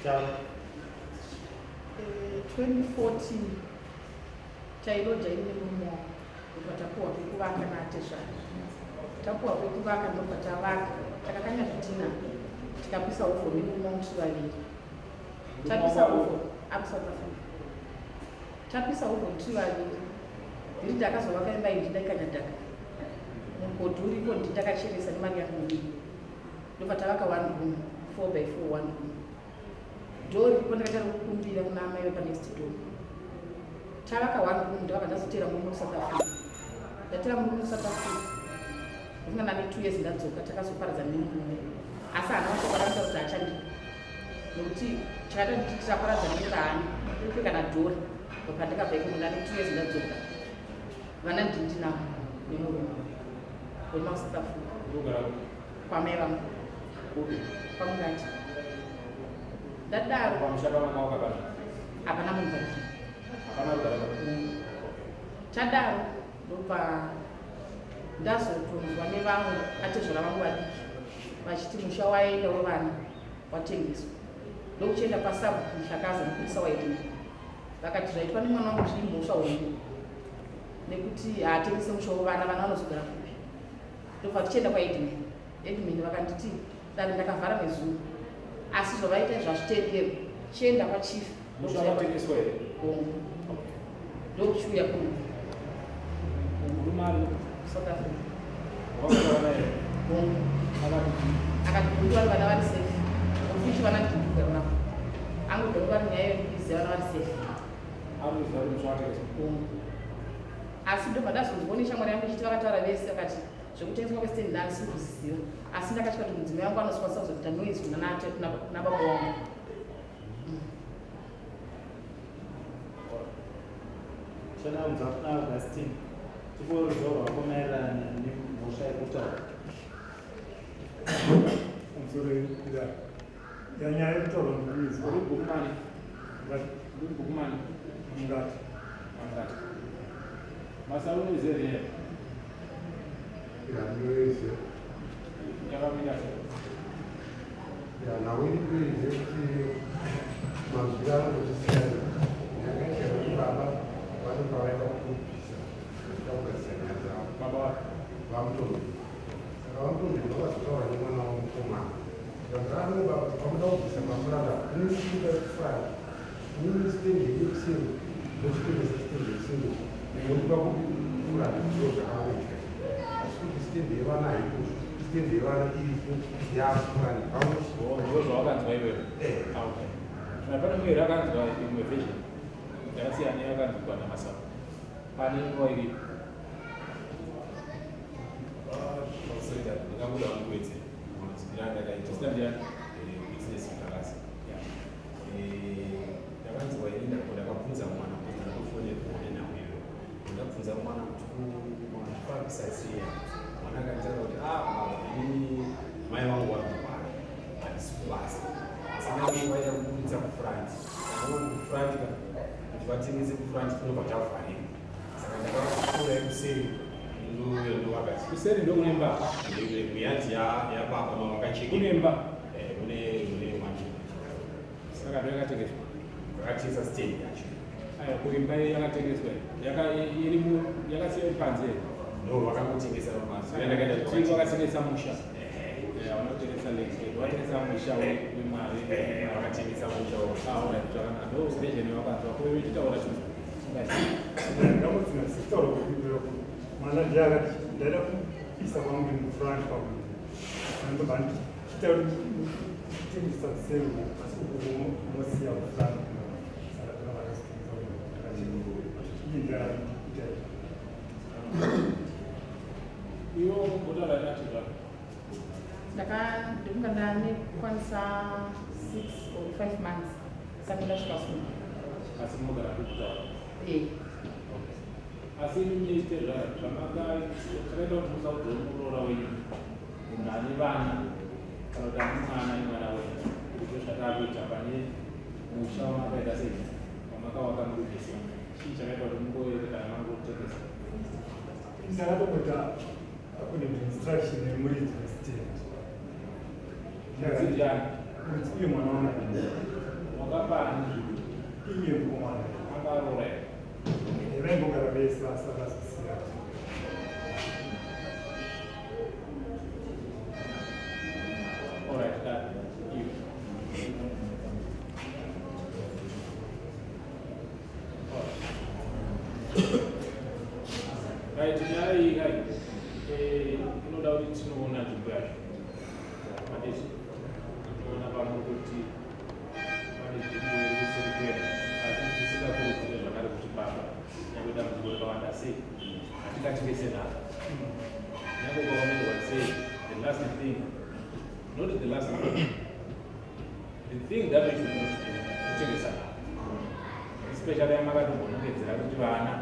2014 tairoja ini nemurume wangu, ndobva tapuwa pekuvaka naatezvara. Tapuwa pekuvaka, ndobva tavaka, takakanya zvidhina, tikapisa uvhu nemurume wangu tiri vaviri. Tapisa uvhu akuSouth Africa, tapisa uvhu tiri vaviri. Ndiri ndakazovaka imba iyi, ndindaikanya dhaka, mugodhi uripo, ndindakacheresa nemari yangu mudiki. Ndobva tavaka one room, 4 by 4, one room. Door riripo ndakaita rekukumbira kuna amai vepanext door. Tavaka one room, ndovaka ndazotera murume kuSouth Africa. Ndatera murume kuSouth Africa, ndofunga ndane 2 years ndadzoka, takazoparadzana nemurume, asi hana wacho kwakamita kuti achandipa, nokuti chakaita kuti tiraparadzana nekuti haani upe kana dhori. Ndopandakabva ikomo, ndane 2 years ndadzoka, vana ndindinavo nemurume wema kuSouth Africa. Kwamai vangu kwaMungati. Ndadaro hapana munhu pazvino. Tadaro, ndobva ndazotonzwa nevamwe atezvara vangu vadiki vachiti musha waenda wevana watengeswa. Ndokuchienda pasabhuku Mhlakaza, mupurisa waidini, vakati zvaitwa nemwana wangu zviri mhosva hombe, nekuti haatengese musha wevana, vana vanozogara kupi? Ndobva tichienda kwaheadman. Headman vakanditi dare ndakavhara nezuro, asi zvavaita izvo hazvitenderwi, chienda kwachief. Musha wakatengeswa here? Hongu. Ndokuchiuya kuno. Murume ari South Africa. Wakataura naye? Hongu. Akati chii? Akati kundu vari vana vari safe, ofichi vana ndikugara navo, angoda vari nyaya yekuiziva, vana vari safe. Ari kuziva kuti musha watengeswa? Hongu, asi ndobva ndazonzwa neshamwari yangu ichiti vakataura vese, vakati zvekutengeswa kwestand ndandisiri kuziziva, asi ndakatya kuti mudzimai wangu anozokwanisa kuzoita noise kuna baba wangu. Shanaudza kuna Augustine, tipo ruzivo rwako maererano nemhosva yekutaura. Pamusoro yanyaya yekutaura ndinoiziva. Uri bhukumani? Uri bhukumani? Mungati. Mangati. Masa unoiziva here? Ya, ndinoiziva. Yakamira sei? Ya, nhau iripo ndeyekuti mazwi anongochisiyana. Yakaita kuti baba vanobva vaenda kubvisa vachida kugadzisa nyaya dzavo. Baba wake? VaMutombeni. Saka VaMutombeni vakazotaura nemwana wavo mukomana, zvikanzi, "Ano baba, pamuda kubvisa pamuranda munochiita kufront, inini stand yedu kuseri, mochitengesa stand yekuseri, munopa kuti front." Ndo zvakangoitika, asi kuti stand yevana haipo, stand yevana iripo yakufront pamwe. Ndizvo zvawakanzwa iwewe? Eh. Ah, okay. Kana pane mumwe here akanzwa imwe version yakasiyana neyakanzwikwa naMasako? Pane nguva iripo. Ndingangoda kuwedzera manzwiro andakaita. Zita ndiani? Witness Mukakasi. Ndakanzwa ini, ndakabvunza mwana kuti ndatofonerwa nenhau iyoyo. Ndabvunza mwana kuti mazvifambisa sei, mwana akanditaura kuti, "Ah baba, inini mai vangu vari kurwara, handisi kubasa, asi mai vangu vaida kubuditsa kufront, saka kufront ka kuti vatengese kufront tinobva tavharira, saka ndakapfuura kuseri ndouya ndovakati." Kuseri ndokune imba? Muyadhi yababa mavakacheka. Kune imba? Mune manje. Saka ndo yakatengeswa? Vakatengesa stand yacho. Aya, kuimba iyi yakatengeswa iri yakasiya iri panze here? No, vakangotengesa mapanze. Chii, vakatengesa musha? Hauna kutengesa land, vakatengesa musha wemari. Vakatengesa musha. Alright, zvakanaka. Ndo version yawakanzwa ko iwe chitaura chinhu. Ndambodzina sekutaura kwekuitira kuti mwana ndiye akati ndaida kuisa kwangu mufront pakuti andobva ndichiita kuti tengesa kuseri, asi uku mosiya kufront, saka takabva tazotengesa. Iye ndiye akati ita. Iwe umbotaura nati zvako. Ndinonga ndanekwanisa 6 or 5 months saka ndasvika kuno. Asi munogara kukutaura? Eh. Asi imi zvamaka chakaita kuti musaudze muroora wenyu, munhu ane vana kana kuti ane mwana nemwana wenyu, kuti ndo zvataakuita pane musha wamakaita sei, wamakawaka muri mese, chii chakaita kuti mungoerekana mangotengesa? Ndakatomboita according to instruction yemuridzi westand. Muridzi ndiani? Muridzi uye mwana wangu. Wakapani nzvimbo? Iye mukomana. Akaroora here? Vaimbogara vese vasasisiya. All right, that you. Right, nyaya iyi kai inoda kuti tinoona nzvimbo yacho. Handiti tinoona pamwe kuti pane nzvimbo iri kuseri kwedu, asi tisingakurudzire zvakare kuti baba nyangwe dambudziko rikawanda sei hatingatengese nhaka. Nyangwe ukaomerwa sei, the last thing, not the last thing, the thing that we should not do kutengesa nhaka, especially yamakatombonongedzera kuti vana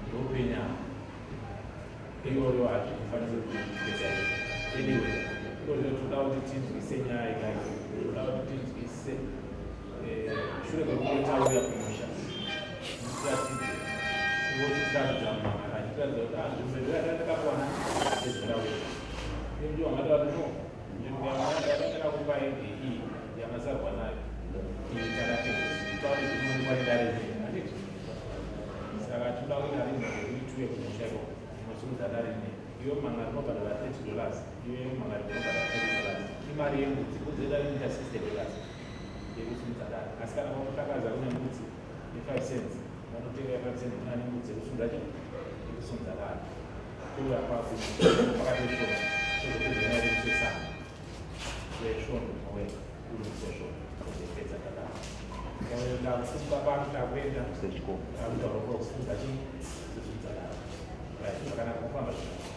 ndopenyama iyoyo hazvifaniri kutengesa. Anyway, ikozvino toda kuti tinzwise nyaya ikai, toda kuti tinzwise shure kwekunge tauya kumusha, mutiratidze ivo chitiratidza mumangara achitiratidza kuti nzvimbo yatakakuwana tezvera wedu. Iyo ndiyo wangataura kuti no, nzvimbo yamakakupai ndeiyi yamasarwa nayo, iyi takatengesa, tauri zvinoonekwa nedare rineri, handiti? Saka tinoda kuita arrangement yekuti tiuye kumusha ikoko munosimudza dare rineri. Iwe mumangari unobhadhara $30, iwe mumangari unobhadhara $30, imari yembudzi. Mbudzi yedu inoita $60 yekusimudza dare, asi kana kwamutakaza kune mbudzi ye5 cents, vanotenga ye5 cents. Kuna nembudzi yekusimudza chi yekusimudza dare, touya kwako pakati pesvondo, tozopedza nyaya yekusesana wesvondo mowe uri musi wesvondo, tozopedza takadaro. Ndakusimuka pano, takuenda takutaura kusimudza chi kusimudza dare. Right, zvakanaka, kufamba zvakanaka.